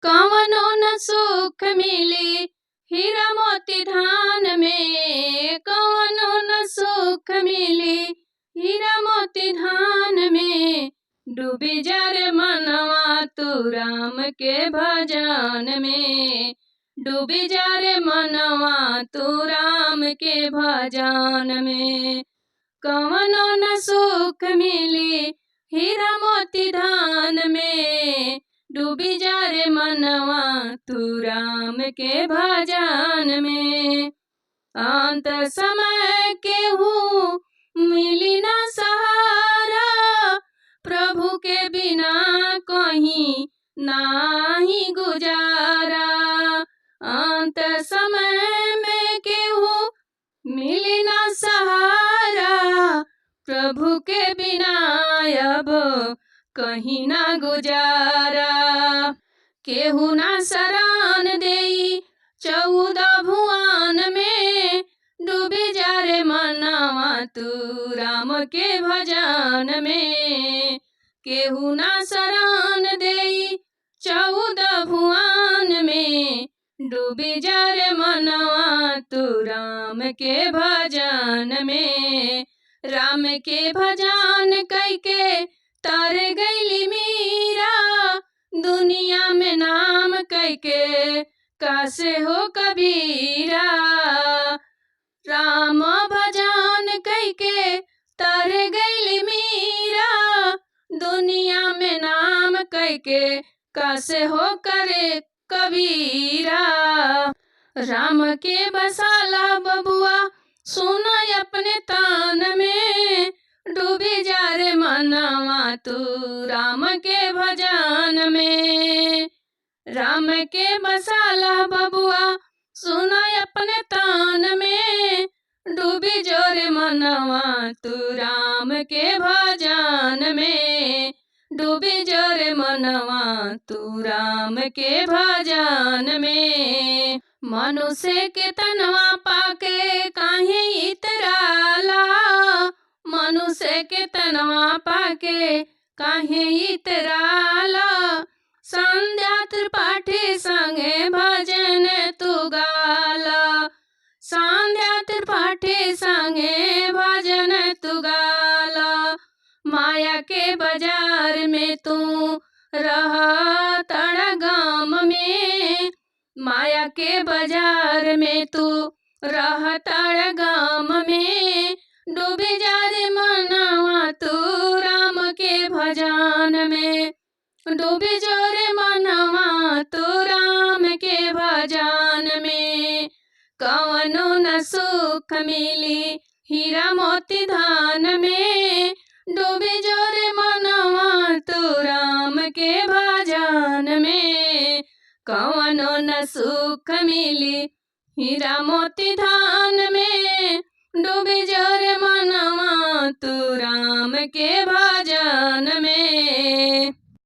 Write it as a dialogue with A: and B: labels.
A: कवनो न सुख मिली हीरा मोती धान में, कवनो न सुख मिली हीरा मोती धान में। डूबी जा रे मनवा तू राम के भजन में, डूबी जा रे मनवा तू राम के भजन में। कवनो न सुख मिली हीरा मोती धान में, डूबी जा रे मनवा तू राम के भजन में। अंत समय केहू मिली ना सहारा, प्रभु के बिना कहीं नाही गुजारा। अंत समय में केहू मिली ना सहारा, प्रभु के बिना अब कहीं ना गुजारा। केहू ना शरण देई 14 भुवन में, डूबी जा रे मनवा तू राम के भजन में। केहू ना शरण देई 14 भुवन में, डूबी जा रे मनवा तू राम के भजन में। राम के भजन कइके तर गईली मीरा, दुनिया में नाम कइके कासे हो कबीरा। राम भजन कइके तर गईली मीरा, दुनिया में नाम कइके कासे हो करे कबीरा। राम के बसाला बबुआ सुना अपने तान में, डूबी जा रे मनवा तू राम के भजन में। राम के बसाला बबुआ सुना अपने तान में, डूबी जोरे मनवा तू राम के भजन में। डूबी जोरे मनवा तू राम के भजन में। मनुष्य के तनवा पाके काहे इतराला, मनुष्य के तनवा पाके काहे इतराला। संध्या त्रिपाठी संगे भजन तू गाला, संध्या त्रिपाठी संगे भजन तू गाला। माया के बाजार में तू रह तड़गाम में, माया के बाजार में तू रह तड़गाम में। डूबी जा रे मनवा तू राम के भजन में, डूबी जो रे मनवा तू राम के भजन में। कवनो न सुख मिली हीरा मोती धान में, डूबी जो रे मनवा तू राम के भजन में। कवनो न सुख मिली हीरा मोती धान में।